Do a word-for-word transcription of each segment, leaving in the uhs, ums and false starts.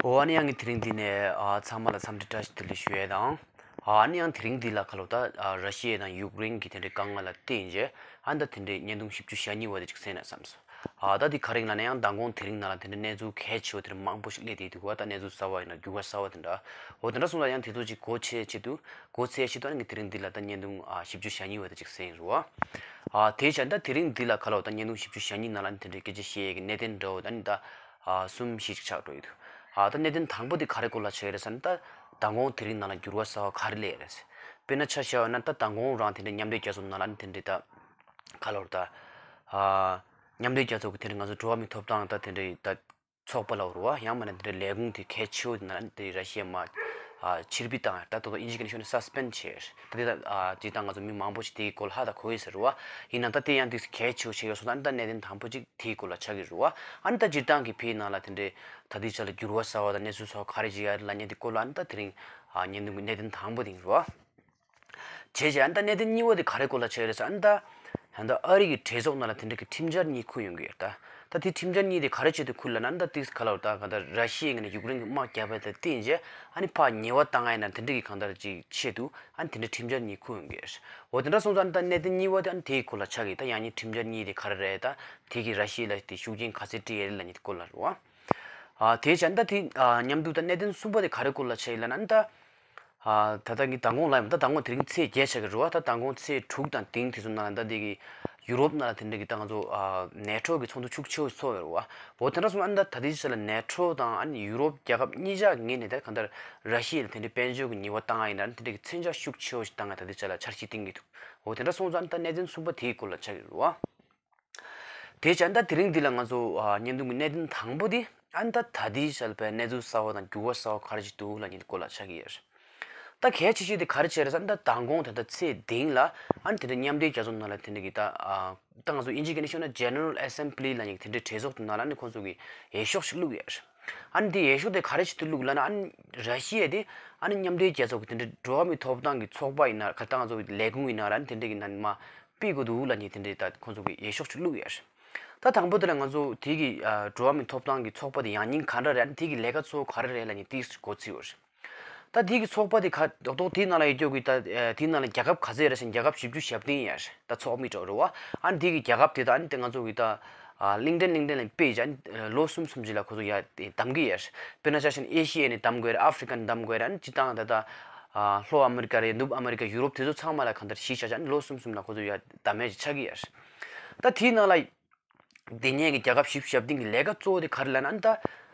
ཨོ་ཨ་ནི་ཡང་གི་དེ་རིང་འདི་ནས་ཨ་ཚང་མ་ལ་འཚམས་འདྲི་བཀྲ་ཤིས་བདེ་ལེགས་ཞུ་ཡས་དང་། ཨ་ནི་ཡང་དེ་རིང་འདི་ལ་ཁ་ལོ་ད་ཨ་ར་ཤི་ཡ་དང་ཡུཀ་རེན་གྱི་དེ་འདྲའི་དཀའ་ངལ་ལ་བརྟེན་རྗེས་ཨ་ནི་ད་དེ་འདྲའི་བརྙན་ཐུང་བཞི་བཅུ་ཞེ་གཉིས་བར་དུ་ཅིག་གསན་ན་བསམས་སོང་། ཨ་ད་དེ་ག་རེ་ཡིན་ལབ་ན་ཡང་མདང་དགོང་དེ་རིང་ནང་ལ་དེ་འདྲའི་གནས་ཚུལ་གལ་ཆེ་བོ་དེ་འདྲ་མང་པོ་ཞིག་སླེབས་བསྡད་འདུག་བ། ད་གནས་ཚུལ་གསར་བ་ཡིན་ན་འགྱུར་བ་གསར་བ་དེ་འདྲ། འོ་དེ་འདྲ་སོང་ཙང་ཡང་དེ་ཚོ་ཅིག་གོ་ཆེ་ཆེད་དུ་གོ་ཚད་ཆེད་དུ་ཨ་ནི་ངས་དེ་རིང་འདི་ལ་ད་བརྙན་ཐུང་ཨ་བཞི་བཅུ་ཞེ་གཉིས་བར་དུ་ཅིག་གསན་ཡིན་རུ་བ། ཨ་དེ་བྱས་ད་དེ་རིང་འདི་ལ་ཁ་ལོ་ད་བརྙན་ཐུང་བཞི་བཅུ་ཞེ་གཉིས་ནང་ལ་ཨ་ནི་དེ་འདྲའི་སྐད་ཆ་བཤད་ཡས་ཀྱི་གནད་དོན་འདྲ་བོ་ད་ཨ་ནི་ད། ཨ་གསུམ་བཞི་ཅིག་ཆགས་འགྲོ་ཡི་འདུག། ཨ་ད་གནད་དོན་དང་པོ་དེ་ག་རེ་སྐོར་ལ་ཆགས་ཡོད་རེད་ཟེར་ན། ད་མདང་དགོང་དེ་རིང་ནང་ལ་འགྱུར་བ་གསར་བ་ག་རེ་སླེབས་ཡོད་རེད། དཔེར་ན་ཆ་བཞག་ཡོད་ན་ད་མདང་དགོང་རང་དེ་འདྲའི་མཉམ་འབྲེལ་རྒྱལ་ཚོགས་ནང་ལ་ནི་དེ་འདྲའི་ད་ག་ལོར་ད་ཨ་མཉམ་འབྲེལ་རྒྱལ་ཚོགས་ཀྱི་དེ་འདྲའི་ང་ཚོ་འགྲོ་བ་མིའི་ཐོབ་ཐང་ད་དེ་འདྲའི་ད་ཚོགས་པ་ལ་རུ་བ་ཡང་མིན་ན་དེ་འདྲའི་ལས་ཁུངས་དེ་གལ་ཆེ་བོ་དེ་ནང་ལ་དེ་ར་ཤི་ཡ་མ་ཨ་ཕྱིར་འབུད་བཏང་ཡོད། ད་དོ་དོ་ཨིན་ཇི་སྐད་ནས་ཤོད་ན་སཱ་སི་པེན་བྱས། ད་དེ་ད་ཨ་ཅིག་ད་ང་ཚོ་མི་མང་པོ་ཞིག་དེའི་སྐོར་ཧ་ད་གོ་ཡི་ཟེར་རུ་བ། ཡིན་ན་ད་དེ་ཡང་དེ་གལ་ཆེ་བོ་ཆགས་ཡོད་སོང་ན་ད་གནད་དོན་དང་པོ་ཅིག་དེའི་སྐོར་ལ་ཆགས་ཀྱི་རེད་བ། ཨ་ནི་ད་སྤྱིར་བཏང་གི་ཕའི་ནང་ལ་དེ་འདྲའི་ད་ལྟའི་ཆ་ལ་འགྱུར་བ་གསར་བ་དང་གནས་ཚུལ་སོགས་ག་རེ་ཅིག་ཡོད་རེད་ལབ་མཁན་དེ་སྐོར་ལ་ཨ་ནི་ད་དེ་རིང་ཨ་བརྙན་ཐུང་གི་གནད་དོན་དང་པོ་དེ་ཡིན་རེད་བ། བྱས་བྱས་ཨ་ནི་ད་གནད་དོན་གཉིས་པ་དེ་ག་རེ་སྐོར་ལ་ཆགས་ཡོད་རེད་ཟེར་ན། ཨ་ནི་ད་ད་ལྟ་ཨ་རི་གི་གྲོས་ཚོགས་ནང་ལ་དེ་འདྲ་གི་ཁྲིམས་འཆར་གཉིས་འཁུར་ཡོང་གི་ཡོད་རེད་ད། ད་དེ་ཁྲིམས་འཆར་གཉིས་དེ་ག་རེ་ཆེད་དུ་འཁུར་ལབ་ན། ཨ་ནི་ད་ཏིག་ག་ལ་རུ་ད་ག་ད་ར་ཤི་ཡའི་ངོས་ནས་ཡུཀ་རེན་གྱི་དམག་རྒྱག་པ་དང་བསྟུན་བྱས་ཨ་ནི་ཕར་ཉེས་པ་བཏང་ཡ་ཡིན་ན་དེ་འདྲ་གི་གང་ལྟར་ཅིག་ཆེད་དུ་ཨ་ནི་དེ་འདྲ་ཁྲིམས་འཆར་གཉིས་འཁུར་ཡོང་གི་ཡོད་རེད། འོ་དེ་འདྲ་སོང་ཙང་ཨ་ནི་ད་གནད་དོན་གཉིས་པ་དེ་ཨ་ནི་དེའི་སྐོར་ལ་ཆགས་ཀྱི། ད་ཡང་ནི་ཁྲིམས་འཆར་གཉིས་དེ་ག་རེ་རེད། ད་དེ་གི་ར་ཤི་ཡ་ལ་དེ་ཤུགས་རྐྱེན་ག་ཚད་སྤྲད་ཡ་རེད་ལབ་མཁན་དེ་སྐོར་ལ་རུ་བ། ཨ་དེ་བྱས་ཨ་ནི་ད་དེ་ཨ་མཉམ་དུ་ད་གནད་དོན་གསུམ་པ་དེ་ག་རེ་སྐོར་ལ་ཆགས་ཡོད་ལབ་ན། ཨ་ནི་ད། ཨ་ད་ལྟ་ངས་མདང་དགོང་ལབ་ཡིན། ད་མདང་དགོང་དེ་རིང་ཚེས་བརྒྱད་ཆགས་ཀྱི་རེད་བ། ད་མདང་དགོང་ཚེས་དྲུག་དང་བདུན་དེ་ཚོ་ནང་ལ་ད་འདི་གི་ཡུ་རོབ་ནང་ལ་དེ་འདྲ་གི་ད་ང་ཚོ་ཨ་ནེ་ཊོ་གི་ཚོགས་འདུ་ཤུགས་ཆེ་བོ་ཚོགས་ཡོད་རེད་བ། འོ་དེ་འདྲ་སོང་ཨ་ནི་ད་ད་ལྟའི་ཆ་ལ་ནེ་ཊོ་དང་ཨ་ནི་ཡུ་རོབ་རྒྱལ་ཁབ་གཉིས་ཆ་ངོས་ནས་ད་གང་ལྟར་ར་ཤི་ཡ་ལ་དེ་འདྲའི་དཔལ་འབྱོར་གྱི་ཉེས་པ་བཏང་ཡ་ཡིན་ན་དེ་འདྲ་གི་མཚོན་ཆ་ཤུགས་ཆེ་བོ་ཞིག་བཏང་ཡ་ད་ལྟའི་ཆ་ལ་འཆར་གཞི་བཏིང་གི་འདུག། འོ་དེ་འདྲ་སོང་ཙང་ཨ་ནི་ད་གནད་དོན་གསུམ་པ་དེའི་སྐོར་ལ་ཆགས་ཀྱི་རེད་བ། དེ་བྱས་ད་དེ་རིང་འདི་ལ་ང་ཚོ་ཨ་བརྙན་ཐུང་གི་གནད་དོན་དང་པོ་དེ་ཨ་ནི་ད་ད་ལྟའི་ཆ་ལ་བའི་གནས་ཚུལ་གསར་བ་དང་འགྱུར་བ་གསར་བ་ག་རེ་ཞིག་འདུག་ལབ་མཁན་དེ་སྐོར་ལ་ཆགས་ཀྱི་ཡོད་རེད། ད་གལ་ཆེ་ཤོས་དེ་ག་རེ་བྱས་རེད་ཟེར་ན། ད་མདང་དགོང་ད་ལྟ་ཚེས་བདུན་ལ་ཨ་ནི་དེ་འདྲ་མཉམ་འབྲེལ་རྒྱལ་ཚོགས་ནང་ལ་དེ་འདྲ་གི་ད་ཨ་ད་ང་ཚོ་ཨིན་ཇི་སྐད་ནས་ཤོད་ན་General Assembly་ལབ་མཁན་གྱི་དེ་འདྲའི་གྲོས་ཚོགས་དེ་ནང་ལ་ཨ་ནི་ཁོང་ཚོ་གིས་འོས་ཤོག་ཞིག་བླུགས་ཡོད་རེད། ཨ་ནི་དེ་འོས་ཤོག་དེ་ག་རེ་ཞིག་ཏུ་བླུགས་ལབ་ན། ཨ་ནི་ར་ཤི་ཡ་དེ་ཨ་ནི་མཉམ་འབྲེལ་རྒྱལ་ཚོགས་ཀྱི་དེ་འདྲའི་འགྲོ་བ་མིའི་ཐོབ་ཐང་གི་ཚོགས་པ་ཡིན་ན་ག་ད་ང་ཚོ་ལས་ཁུངས་ཡིན་ན་ར་ཨ་ནི་དེ་འདྲ་གི་ནང་མ་ཕུད་དགོས་འདུག་ལབ་མཁན་དེ་འདྲའི་ད་ཁོང་ཚོ་གིས་འོས་ཤོག་ཅིག་བླུགས་ཡོད་རེད། ད་དང་པོ་དེ་ལ་ང་ཚོ་དེ་གི་ཨ་འགྲོ་བ་མིའི་ཐོབ་ཐང་གི་ཚོགས་པ་དེ་ཡང་སྙིང་ག་འདྲ་རེད། ཨ་ནི་དེ་གི་ལས་ཀ་གཙོ་བོ་ག་རེ་རེད་ལབ་མཁན་དེ་གོ་ཚུལ་ཡོད་རེད། ད་དེ་གི་ཚོགས་པ་དེ་ག་རྡོག་རྡོག་དེའི་ནང་ལ་ཡོད་རྒྱུ་གི་ད་ཨ་དེའི་ནང་ལ་རྒྱལ་ཁབ་ག་ཚོད་ཡོད་རེད་ཟེར་ན་རྒྱལ་ཁབ་བཞི་བཅུ་ཞེ་བདུན་ཡོད་རེད། ད་ཚོགས་མི་གྲངས་རེད་བ། ཨ་ནི་དེ་གི་རྒྱལ་ཁབ་དེ་ད་ཨ་ནི་དེ་ང་ཚོ་གི་ད་ཨ་གླིང་ཕྲན་གླིང་ཕྲན་ལ་དཔེ་བྱས་ཨ་ནི་ལོ་གསུམ་གསུམ་ཅིག་ལ་ཁོ་ཚོ་ཡར་གདམ་གི་ཡོད་རེད། དཔེར་ན་ཆ་བཞག་ན་ཨེ་ཤི་ཡ་ནས་གདམ་དགོས་རེད། ཨ་ཧྥི་རི་ཀ་ནས་གདམ་དགོས་རེད། ཨ་ནི་སྤྱིར་བཏང་ད་ལྟ་ཨ་ལྷོ་ཨ་མི་རི་ཀ་རེད། ནུབ་ཨ་མི་རི་ཀ་ཡུ་རོབ་དེ་ཚོ་ཚང་མ་ལ་གང་ལྟར་གཞི་བཞག་བྱས་ཨ་ནི་ལོ་གསུམ་གསུམ་ལ་ཁོ་ཚོ་ཡར་གདམ་ཡ་ཅིག་ཆགས་ཀྱི་ཡོད་རེད། ད་དེའི་ནང་ལ་དེ་ཉིད་ཀྱི་རྒྱལ་ཁབ་བཞི་བཅུ་ཞེ་བདུན་གྱི་ལས་ཀ་གཙོ་བོ་དེ་ག་རེ་ལབ་ན། ཨ་ནི་ད་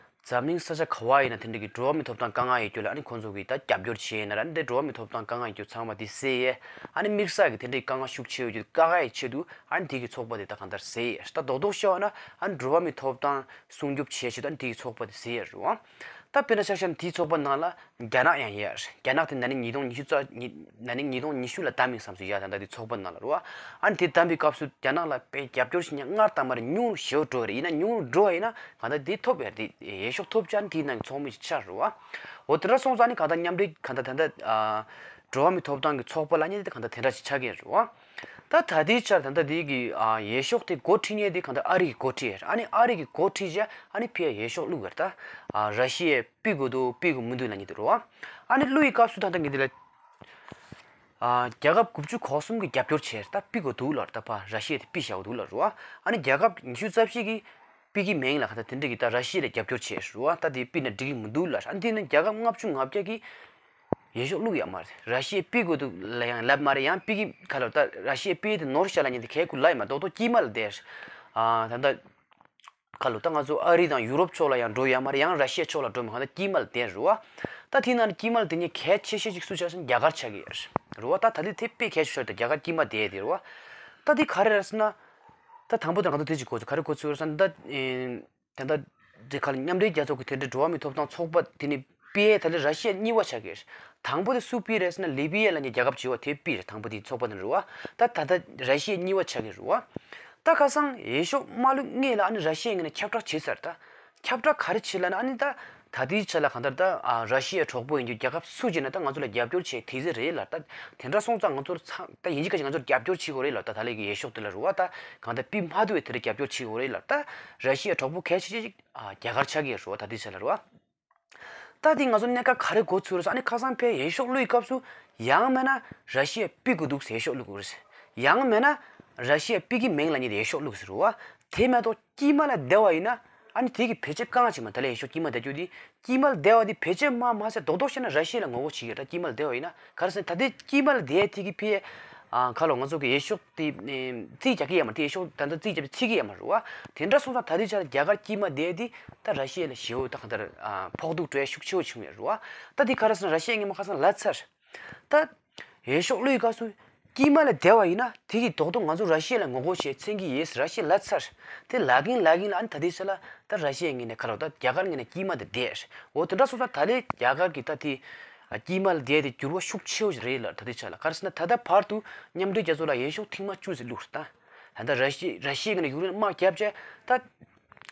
འཛམ་གླིང་ས་ཆ་ག་བ་ཡིན་ན་དེ་འདྲ་གི་འགྲོ་བ་མིའི་ཐོབ་ཐང་དཀའ་ངལ་ཡོད་རྒྱུ་ལ་ཨ་ནི་ཁོང་ཚོ་གིས་ད་རྒྱབ་སྐྱོར་བྱས་ཡིན་ན་ར། ཨ་ནི་དེ་འགྲོ་བ་མིའི་ཐོབ་ཐང་དཀའ་ངལ་ཡོད་རྒྱུ་ཚང་མ་དེ་སེལ་ཡས། ཨ་ནི་དམིགས་བསལ་གྱི་དེ་འདྲའི་དཀའ་ངལ་ཤུགས་ཆེ་ཡོད་རྒྱུ་བཀག་ཡས་ཆེད་དུ་ཨ་ནི་དེ་གི་ཚོགས་པ་དེ་ད་གང་ལྟར་སེལ་ཡས། ད་རྡོག་རྡོག་བཤད་པ་ན་ཨ་ནི་འགྲོ་བ་མིའི་ཐོབ་ཐང་སྲུང་སྐྱོབ་བྱེད་ཆེད་དུ་ཨ་ནི་དེ་གི་ཚོགས་པ་དེ་སེལ་ཡས་རེད་བ། ད་དཔེར་ན་ཆ་བཞག་ན་དེའི་ཚོགས་པ་ནང་ལ་རྒྱ་ནག་ཡང་ཡོད་རེད། རྒྱ་ནག་དེ་ན་ནིང་ཉིས་སྟོང་ཉི་ཤུ་རྩ་ཉི་ན་ནིང་ཉིས་སྟོང་ཉི་ཤུ་ལ་བདམས་ཡིན་བསམ་སོང་ཡ། ད་ལྟ་དེ་ཚོགས་པ་ནང་ལ་རེད་བ། ཨ་ནི་དེ་བདམས་པའི་སྐབས་སུ་རྒྱ་ནག་ལ་དཔེ་རྒྱབ་སྐྱོར་བྱེད་མཁན་སྔར་དང་མར་ཉུང་རུ་ཞེ་པོ་འགྲོ་བ་རེད། ཡིན་ན་ཉུང་རུ་འགྲོ་བ་ཡིན་ན་གང་ལྟར་དེ་ཐོབ་ཡ་དེ་འོས་ཤོག་ཐོབ་ཆ་ནི་དེའི་ནང་གི་ཚོགས་མི་ཞིག་ཆགས་རེད་བ། འོ་དེ་འདྲ་སོང་ཙང་ནི་གང་ལྟར་མཉམ་འབྲེལ་གང་ལྟར་ད་ལྟ་ཨ་འགྲོ་བ་མིའི་ཐོབ་ཐང་གི་ཚོགས་པ་ལབ་མཁན་དེ་གང་ལྟར་དེ་འདྲ་ཞིག་ཆགས་ཀྱི་རེད་བ། ད་ད་ལྟའི་ཆར་ད་ལྟ་དེ་གི་ཨ་འོས་ཤོག་དེ་འགོ་ཁྲིད་མཁན་དེ་གང་ལྟར་ཨ་རི་གིས་འགོ་ཁྲིད་ཡ་རེད། ཨ་ནི་ཨ་རི་གིས་འགོ་ཁྲིད་བྱས་ཨ་ནི་ཕར་འོས་ཤོག་བླུགས་ཡ་རེད། ད་ཨ་ར་ཤི་ཡས་ཕུད་དགོས་འདུག་ཕུད་དགོས་མི་འདུག་ལབ་མཁན་དེ་རེད་བ། ཨ་ནི་བླུགས་ཡི་སྐབས་སུ་ད་ལྟ་ངས་འདི་ལ་ཨ་རྒྱལ་ཁབ་དགུ་བཅུ་གོ་གསུམ་གྱིས་རྒྱབ་སྐྱོར་བྱས་རེད། ད་ཕུད་དགོས་འདུག་ལབ་རེད། ད་ཕར་ར་ཤི་ཡ་དེ་ཕུད་བཞག་དགོས་འདུག་ལབ་རེད་བ། ཨ་ནི་རྒྱལ་ཁབ་ཉི་ཤུ་རྩ་བཞི་གིས་ཕུད་ཀྱི་མེད་ལབ། ད་དེ་འདྲ་གི་ད་ར་ཤི་ཡ་ལ་རྒྱབ་སྐྱོར་བྱས་རེད་བ། ད་དེ་ཕུད་ན་འགྲིག་གི་མི་འདུག་ལབ་རེད། ཨ་ནི་དེ་ནི་རྒྱལ་ཁབ་ལྔ་བཅུ་ང་བརྒྱད་ཀྱིས་འོས་ཤོག་བླུགས་ཡོད་མ་རེད། ར་ཤི་ཡས་ཕུད་དགོས་འདུག་ལབ་ཡང་ལབ་མ་རེད། ཡང་ཕུད་ཀྱི་ག་ལབ་ད་ར་ཤི་ཡས་ཕུད་དེ་ནོར་ཤག་ལབ་མཁན་དེ་གས་ཁུ་ལབ་ཡོད་མ་རེད། རྡོག་རྡོག་དཀྱིལ་མ་ལ་བསྡད་རེད། ཨ་ད་ད་ག་ལབ་ད་ང་ཚོ་ཨ་རི་དང་ཡུ་རོབ་ཕྱོགས་ལ་ཡང་འགྲོ་ཡོད་མ་རེད། ཡང་ར་ཤི་ཡ་ཕྱོགས་ལ་འགྲོ་མི་གང་ལྟར་དཀྱིལ་མ་ལ་བསྡད་རེད་བ། ད་དེ་ནང་ནས་དཀྱིལ་མ་ལ་བསྡད་མཁན་གལ་ཆེ་ཤོས་ཤིག་སུ་ཆགས་ཟེར་ན་རྒྱ་གར་ཆགས་ཀྱི་ཡོད་རེད་བ། ད་ད་དེ་དེ་དཔེ་གལ་ཆེ་ཤོས་རེད། ད་རྒྱ་གར་དཀྱིལ་མ་བསྡད་དེ་རེད་བ། ད་དེ་ག་རེ་རེད་ཟེར་ན། ད་དང་པོ་དེ་ང་ཚོ་དེ་ཅིག་གོ་ཚུལ་ག་རེ་གོ་ཚུལ་ཡོད་རེད་ཟེར་ན། ད་ཨེ་ད་ལྟ་དེ་ག་ལ་མཉམ་འབྲེལ་རྒྱལ་ཚོགས་ཀྱི་དེ་འདྲའི་འགྲོ་བ་མིའི་ཐོབ་ཐང་ཚོགས་པ་དེ་ནི་ཕུད་ཡས་ད་ལྟ་ར་ཤི་ཡ་གཉིས་པ་ཆགས་ཀྱི་རེད། དང་པོ་དེ་སུ་ཕུད་རེད་ཟེར་ན་ལི་བི་ཡ་ལབ་མཁན་རྒྱལ་ཁབ་ཅིག་ཡོད་བ། དེ་ཕུད་རེད། དང་པོ་དེ་ཚོགས་པ་དེ་རེད་བ། ད་ད་ལྟ་ར་ཤི་ཡ་གཉིས་པ་ཆགས་ཀྱི་རེད་བ། ད་ཁ་སང་འོས་ཤོག་མ་བླུགས་སྔོན་ལ་ཨ་ནི་ར་ཤི་ཡའི་ངོས་ནས་ཁྱབ་བསྒྲགས་བྱས་ཚར། ད་ཁྱབ་བསྒྲགས་ག་རེ་བྱས་ལབ་ན། ཨ་ནི་ད་ད་ལྟའི་ཆ་ལ་གང་ལྟར་ད་ཨ་ར་ཤི་ཡའི་གྲོགས་པོ་ཡིན་རྒྱུ་རྒྱལ་ཁབ་སུ་ཅིག་ན་ད་ང་ཚོ་ལ་རྒྱབ་སྐྱོར་བྱེད་དེ་ཟེར་རེད་ལབ། ད་དེ་འདྲ་སོང་ཙང་ང་ཚོར་ཚང་ད་ཡིན་གཅིག་ག་ཅིག་ང་ཚོར་རྒྱབ་སྐྱོར་བྱེད་དགོས་རེད་ལབ། ད་ད་ལས་ཀྱི་འོས་ཤོག་དེ་ལ་རུ་བ་ད་གང་ལྟར་ཕུད་མ་ཐུབ་པའི་དེ་རེད་རྒྱབ་སྐྱོར་བྱེད་དགོས་རེད་ལབ། ད་ར་ཤི་ཡའི་གྲོགས་པོ་གལ་ཆེ་ཆེ་ཅིག་ཨ་རྒྱ་གར་ཆགས་ཀྱི་རེད་རུ་བ། ད་ལྟའི་ཆ་ལ་རུ་བ། ད་དེ་ང་ཚོ་གནད་འགག་ག་རེ་གོ་ཚུལ་རེད་ཟེར། ཨ་ནི་ཁ་སང་ཕར་འོས་ཤོག་བླུགས་པའི་སྐབས་སུ་ཡང་མིན་ན་ར་ཤི་ཡ་ཕུད་དགོས་འདུག་ཟེར། འོས་ཤོག་བླུགས་དགོས་རེད་ཟེར། ཡང་མིན་ན་ར་ཤི་ཡ་ཕུད་ཀྱི་མིན་ལབ་མཁན་དེ་འོས་ཤོག་བླུགས་ཟེར་བ། དེ་མ་གཏོགས་དཀྱིལ་མ་ལ་བསྡད་པ་ཡིན་ན། ཨ་ནི་དེ་གི་བེད་སྤྱོད་རྐང་ཅིག་མ། ད་ལན་འོས་ཤོག་དཀྱིལ་མ་བསྡད་རྒྱུ་དེ། དཀྱིལ་མ་ལ་བསྡད་པ་དེ་བེད་སྤྱོད་མ་མ་ཟད་རྡོག་རྡོག་བཤད་ན་ར་ཤི་ཡ་ལ་ངོ་རྒོལ་བྱེད་ཀྱི་རེད། ད་དཀྱིལ་མ་ལ་བསྡད་པ་ཡིན་ན། ག་རེ་ཟེར་ན་ད་ལྟའི་དཀྱིལ་མ་ལ་བསྡད་དེ་གི་ཕར། ཨ། ཁ་ལོ་ང་ཚོ་གི་འོས་ཤོག་དེ་རྩིས་རྒྱག་གི་ཡོད་མ་རེད། དེ་འོས་ཤོག་ད་ལྟ་རྩིས་རྒྱབ་ཚིག་གི་ཡོད་མ་རེད་བ། དེ་འདྲ་སོང་ཙང་ད་ལྟའི་ཆར་རྒྱ་གར་དཀྱིལ་མ་བསྡད་དེ་ད་ར་ཤི་ཡ་ལ་ཞེ་པོ་ད་གང་ལྟར། ཨ། ཕོག་ཐུག་འགྲོ་ཡ་ཤུགས་ཆེ་བོ་བྱུང་ཡོད་རེད་བ། ད་དེ་ག་རེ་ཟེར་ན་ར་ཤི་ཡ་སྔོན་མ་ཁ་སང་ལབ་ཚར། ད་འོས་ཤོག་བླུགས་པའི་སྐབས་སུ་དཀྱིལ་མ་ལ་བསྡད་པ་ཡིན་ན་དེ་གི་རྡོག་རྡོག་ང་ཚོ་ར་ཤི་ཡ་ལ་ངོ་རྒོལ་བྱེད་མཚོན་གྱི་ཡོད་ཟེར་ར་ཤི་ཡས་ལབ་ཚར། དེ་ལབ་གིན་ལབ་གིན་ལ་ཨ་ནི་ད་ལྟའི་ཆ་ལ་ད་ར་ཤི་ཡའི་ངོས་ནས་ཁ་ལོ་ད་རྒྱ་གར་ངོས་ནས་དཀྱིལ་མ་དེ་བསྡད། འོ་དེ་འདྲ་སོང་ཙང་ད་ལན་རྒྱ་གར་གྱི་ད་དེ་དཀྱིལ་མ་ལ་བསྡད་དེ་འགྱུར་བ་ཤུགས་ཆེ་བོ་ཞིག་རེད་ལ། ད་ལྟའི་ཆ་ལ་ག་རེ་ཟེར་ན་ད་ལྟ་བར་དུ་མཉམ་འབྲེལ་རྒྱལ་ཚོགས་ལ་འོས་ཤོག་ཐེངས་མ་བཅུ་ཙམ་བླུགས་རེད་ད། ད་ལྟ་ར་ཤི་ར་ཤི་ཡའི་ངོས་ནས་ཡུཀ་རེན་དམག་བརྒྱབ་བྱས་ད།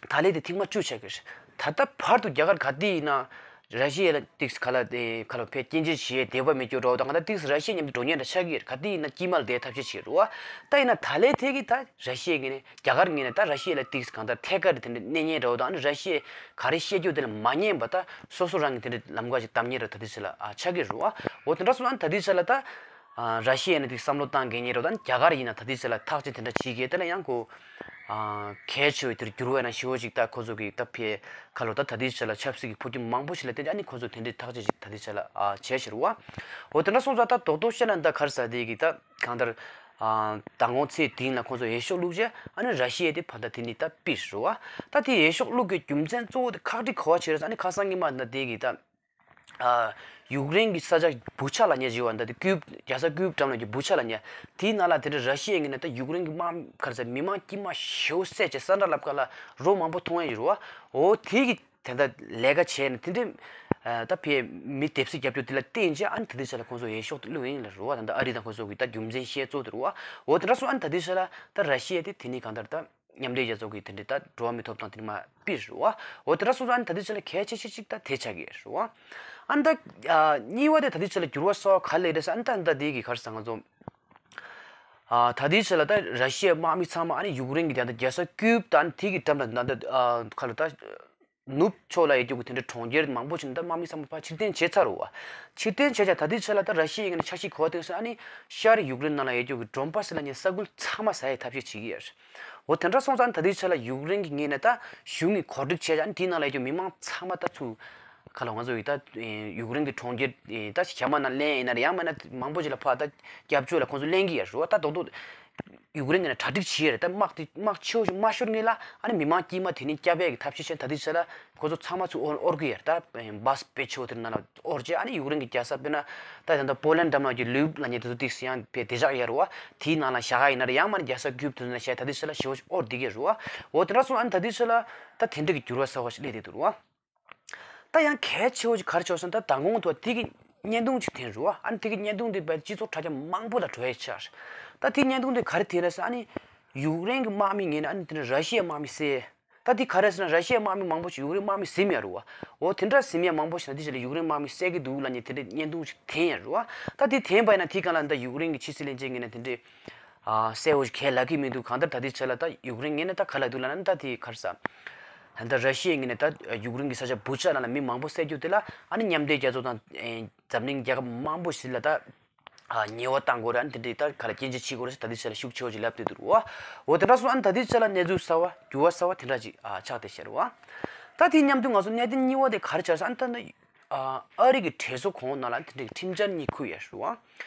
ད་ལན་དེ་ཐེངས་མ་བཅུ་ཆགས་ཀྱི་རེད། ད་ལྟ་བར་དུ་རྒྱ་གར་ག་དུས་ཡིན་ན་ར་ཤི་ཡ་ལ་ཏིག་སི་ག་ལ་དེ་ག་ལ་ཕར་སྐྱོན་བརྗོད་བྱེད་བདེ་བ་མེད་རྒྱུ་འདྲ་བོ་དང་། ད་ཏིག་སི་ར་ཤི་ཡ་མཉམ་དུ་འགྲོ་མཁན་འདྲ་ཆགས་ཀྱི་རེད། ག་དུས་ཡིན་ན་དཀྱིལ་མ་ལ་བསྡད་ཐབས་ཤེས་བྱེད་རེད་བ། ད་ཡིན་ན་ད་ལན་དེ་གི་ད་ར་ཤི་ཡའི་ངོས་ནས་རྒྱ་གར་ངོས་ནས་ད་ར་ཤི་ཡ་ལ་ཏིག་སི་གང་ལྟར་ཐད་ཀར་དེ་འདྲ་གནོན་མཁན་འདྲ་བོ་དང་། ཨ་ནི་ར་ཤི་ཡས་ག་རེ་བཤད་རྒྱུ་དེ་ལ་མ་ཉན་པ་ད་སོ་སོ་རང་གི་དེ་འདྲ་ལམ་ཁ་ཞིག་བདམས་མཁན་འདྲ་ད་ལྟའི་ཆ་ལ་ཨ་ཆགས་ཀྱི་རེད་བ། འོ་དེ་འདྲ་སོང་ཙང་ད་ལྟའི་ཆ་ལ་ད། ཨ། ར་ཤི་ཡ་ནས་དེ་བསམ་བློ་བཏང་མཁན་ཡིན་རོགས་དང་། རྒྱ་གར་ཡིན་ན་ད་ལྟའི་ཆ་ལ་ཐག་གཅོད་དེ་འདྲ་བྱེད་མཁན་དེ་ལ་ཡང་ཁོ། ཨ། གལ་ཆེ་བའི་དེར་འགྱུར་བ་ཡིན་ན་ཞེ་པོ་ཅིག་ད་ཁོ་ཚོ་གི་ད་ཕར་ཁ་ལོ་ད་ད་ལྟའི་ཆ་ལ་ཆབ་སྲིད་ཀྱི་འཕོ་འགྱུར་མང་པོ་ཞིག་ལ་བརྟེན་ཏེ། ཨ་ནི་ཁོ་ཚོ་དེ་འདྲའི་ཐག་གཅོད་ཅིག་ད་ལྟའི་ཆ་ལ་ཨ་བྱས་ཕྱིར་བ། འོ་དེ་འདྲ་སོང་ཙང་ད་རྡོག་རྡོག་བཤད་ན་ད་ག་རེ་ཟེར། དེ་གི་ད་གང་ལྟར། ཨ། མདང་དགོང་ཚེས་བདུན་ལ་ཁོ་ཚོ་འོས་ཤོག་བླུགས་རྗེས། ཨ་ནི་ར་ཤི་ཡ་དེ་ཕར་ད་དེ་ནི་ད་ཕུད་རེད་བ། ད་དེ་འོས་ཤོག་བླུགས་པའི་རྒྱུ་མཚན་གཙོ་བོ་དེ་ཁག་དཀྲི་ག་པར་བྱས་རེད་ཟེར། ཨ་ནི་ཁ་སང་ཉི་མ་ད་དེ་གི་ད། ཨ། ཡུཀ་རེན་གྱི་ས་ཆ་བུ་ཆ་ལབ་མཁན་ཅིག་ཡོད་པ། ད་དེ་ཀིབ་རྒྱལ་ས་ཀིབ་འགྲམ་ལ་ཡོད་བུ་ཆ་ལབ་མཁན། དེའི་ནང་ལ་དེ་འདྲ་ར་ཤི་ཡའི་ངོས་ནས་ད་ཡུཀ་རེན་གྱི་དམག་མི་ག་རེ་ཟེར། མི་མང་དཀྱུས་མ་ཞེ་པོ་བསད་བྱས་ས་ཁྲ་ལབ་ཁ་ལ་རོ་མང་པོ་འཐུང་ཡ་ཡོད་རེད་བ། འོ་དེ་གི་དེ་འདྲ་ལས་ཀ་བྱས་ནས་དེ་འདྲའི། ཨ། ད་ཕར་མི་སྡེབ་གསོད་རྒྱབ་རྒྱུ་དེ་ལ་བརྟེན་བྱས། ཨ་ནི་ད་ལྟའི་ཆ་ལ་ཁོང་ཚོ་འོས་ཤོག་དེ་བླུགས་ཡིན་ལབ་རེད་བ། ད་ལྟ་ཨ་རི་དང་ཁོང་ཚོ་གི་ད་རྒྱུ་མཚན་བཤད་གཙོ་དེ་རེད་བ། འོ་དེ་འདྲ་སོང་། ཨ་ནི་ད་ལྟའི་ཆ་ལ་ད་ར་ཤི་ཡ་དེ་དེ་ནི་གང་ལྟར་ད། མཉམ་འབྲེལ་རྒྱལ་ཚོགས་ཀྱི་དེ་འདྲའི་ད་འགྲོ་བ་མིའི་ཐོབ་ཐང་དེ་འདྲ་མར་ཕུད་རེད་བ། འོ་དེ་འདྲ་སོང་ཙང་ཨ་ནི་ད་ལྟའི་ཆ་ལ་གལ་ཆེ་ཤོས་ཅིག་ད་དེ་ཆགས་ཀྱི་རེད་བ། ཨ་ནི་ད། ཨ། གཉིས་པ་དེ་ད་ལྟའི་ཆ་ལ་འགྱུར་བ་གསར་པ་ག་རེ་སླེབས་རེད་ཟེར། ཨ་ནི་ད་ད་དེ་གི་ག་རེ་ཟེར། ང་ཚོ། ཨ། ད་ལྟའི་ཆ་ལ་ད་ར་ཤི་ཡའི་དམག་མི་ཚང་མ་ཨ་ནི་ཡུཀ་རེན་གྱི་ད་ལྟ་རྒྱལ་ས་ཀིབ་དང་དེ་གི་འགྲམ་ལ་ད་ལྟ། ཨ། ག་ལ་ད། ནུབ་ཕྱོགས་ལ་ཡོད་རྒྱུ་གི་དེ་འདྲའི་གྲོང་ཁྱེར་མང་པོ་ཞིག་ནས་ད་དམག་མི་ཚང་མ་ཕར་ཕྱིར་འཐེན་བྱས་ཚར་རེད་བ། ཕྱིར་འཐེན་བྱས་ཀྱང་ད་ལྟའི་ཆ་ལ་ད་ར་ཤི་ཡའི་ངོས་ནས་འཆར་གཞི་ག་པར་བཏིང་ཟེར་ན། ཨ་ནི་ཤར་ཡུཀ་རེན་ནང་ལ་ཡོད་རྒྱུ་གི་ཌོན་པཱས་ལབ་མཁན་ས་ཁུལ་ཚང་མ་ཟ་ཡའི་ཐབས་ཤེས་བྱེད་ཀྱི་ཡོད་རེད། འོ་དེ་འདྲ་སོང་ཙང་ད་ལྟའི་ཆ་ལ་ཡུཀ་རེན་གྱི་ངོས་ནས་ད་གཞུང་གིས་གོ་སྒྲིག་བྱས་ཀྱང་། ཨ་ནི་དེའི་ནང་ལ་ཡོད་རྒྱུ་མི་མང་ཚང་མ་ད་ཚུར་ག་ལ་ང་ཚོ་ཡི་ད་ཡུཀ་རེན་གྱི་གྲོང་ཁྱེར་ད་གཞན་མ་ནང་ལེན་ཡིན་ན་རེད། ཡང་མིན་ན་མང་པོ་ཞིག་ལ་ཕར་ད་སྐྱབས་བཅོལ་ལ་ཁོང་ཚོ་ལེན་གྱི་ཡོད་རེད་བ། ད་རྡོག་རྡོག་ཡུཀ་རེན་ནས་གྲ་སྒྲིག་བྱས་ཡོད་རེད། ད་དམག་དེ་དམག་ཆེ་བོ་ཞིག་མ་ཤོར་སྔོན་ལ་ཨ་ནི་མི་མང་དཀྱུས་མ་དེ་ནས་སྐྱོབ་ཡས་ཀྱི་ཐབས་ཤེས་བྱས། ད་ལྟའི་ཆ་ལ་ཁོ་ཚོ་ཚང་མ་ཚུར་དབོར་དབོར་གྱི་ཡོད་རེད། ད་བྷ་སི་དཔེ་ཆེ་བོ་དེ་ནང་ལ་དབོར་བྱས། ཨ་ནི་ཡུཀ་རེན་གྱི་རྒྱལ་ས་དཔེར་ན་ད་ད་ལྟ་པོ་ལན་འགྲམ་ལ་ཡོད་རྒྱུ་ལིབ་ལབ་མཁན་དེ་ཚོ་ཏིག་སེ་ཡང་ཕར་བདེ་འཇགས་ཡོད་རེད་བ། དེའི་ནང་ལ་བཞག་ག་ཡིན་ན་རེད། ཡང་མིན་ན་རྒྱལ་ས་ཀིབ་དེ་ཚོ་ནང་བཞག་ད་ལྟའི་ཆ་ལ་ཞེ་པོ་ཞིག་དབོར་བསྡད་ཀྱི་ཡོད་རེད་བ། འོ་དེ་འདྲ་སོང་། ཨ་ནི་ད་ལྟའི་ཆ་ལ་ད་དེ་འདྲ་གི་འགྱུར་བ་གསར་བ་ཞིག་སླེབས་བསྡད་འདུག་རེད་བ། ད་ཡང་གལ་ཆེ་བོ་ཅིག་ག་རེ་བྱུང་ཟེར་ན། ད་མདང་དགོང་དུ་དེ་གི་བརྙན་ཐུང་ཅིག་ཐོན་རེད་བ། ཨ་ནི་དེ་གི་བརྙན་ཐུང་དེ་བས་སྤྱི་ཚོགས་དྲ་རྒྱ་མང་པོ་ལ་འགྲོ་ཡས་ཆགས། ད་དེ་བརྙན་ཐུང་དེ་ག་རེ་ཐོན་རེད་ཟེར་ན། ཨ་ནི་ཡུཀ་རེན་གྱི་དམག་མི་ངོས་ནས་ཨ་ནི་དེ་འདྲ་ར་ཤི་ཡའི་དམག་མི་བསད། ད་དེ་ག་རེ་ཟེར་ན། ར་ཤི་ཡའི་དམག་མི་མང་པོ་ཞིག་ཡུཀ་རེན་དམག་མི་ཟིན་ཡོད་རེད་བ། འོ་དེ་འདྲ་ཟིན་ཡས་མང་པོ་ཞིག་ད་དེ་ཆ་ལ་ཡུཀ་རེན་དམག་མི་བསད་ཀྱི་འདུག་ལབ་མཁན་དེ་འདྲའི་བརྙན་ཐུང་ཞིག་ཐོན་ཡོད་རེད་བ། ད་དེ་ཐོན་པ་ཡིན་ན་དེ་སྒང་ལ་ད་ཡུཀ་རེན་གྱི་ཕྱི་སྲིད་བློན་ཆེན་ངོས་ནས་དེ་འདྲའི། ཨ། གསལ་བོ་ཞིག་གང་ལབ་ཀྱི་མི་འདུག་གང་ལྟར་ད་ལྟའི་ཆ་ལ་ད་ཡུཀ་རེན་ངོས་ནས་ད་ག་ལབ་འདུག་ལབ་ན། ད་དེ་ག་རེ་ཟེར། ད་ལྟ་ར་ཤི་ཡའི་ངོས་ནས་ད་ཡུཀ་རེན་གྱི་ས་ཆ་བུ་ཆ་ནང་ལ་མི་མང་པོ་བསད་རྒྱུ་དེ་ལ། ཨ་ནི་མཉམ་འབྲེལ་རྒྱལ་ཚོགས་དང་། ཨེ། འཛམ་གླིང་རྒྱལ་ཁབ་མང་པོ་ཞིག་ལ་ད། ཨ། ཉེས་པ་བཏང་དགོས་རེད། ཨ་ནི་དེ་འདྲའི་ད་ག་ལ་སྐྱོན་བརྗོད་བྱེད་དགོས་རེད་ཟེར་ད་ལྟའི་ཆ་ལ་ཤུགས་ཆེ་བོ་ཞིག་ལབ་བསྡད་འདུག་རེད་བ། འོ་དེ་འདྲ་སོང་། ཨ་ནི་ད་ལྟའི་ཆ་ལ་གནས་ཚུལ་གསར་བ་འགྱུར་བ་གསར་བ་དེ་འདྲ་ཅིག་ཨ། ཆགས་བསྡད་ཤག་རེད་བ། ད་དེའི་མཉམ་དུ་ང་ཚོ་གནད་དོན་གཉིས་པ་དེ་ག་རེ་ཆགས་ཟེར་ན། ཨ་ནི་ད་ནི། ཨ། ཨ་རི་གི་གྲོས་ཚོགས་གོང་འོག་ནང་ལ་དེ་འདྲའི་ཁྲིམས་འཆར་གཉིས་འཁུར་ཡོད་རེད་བ།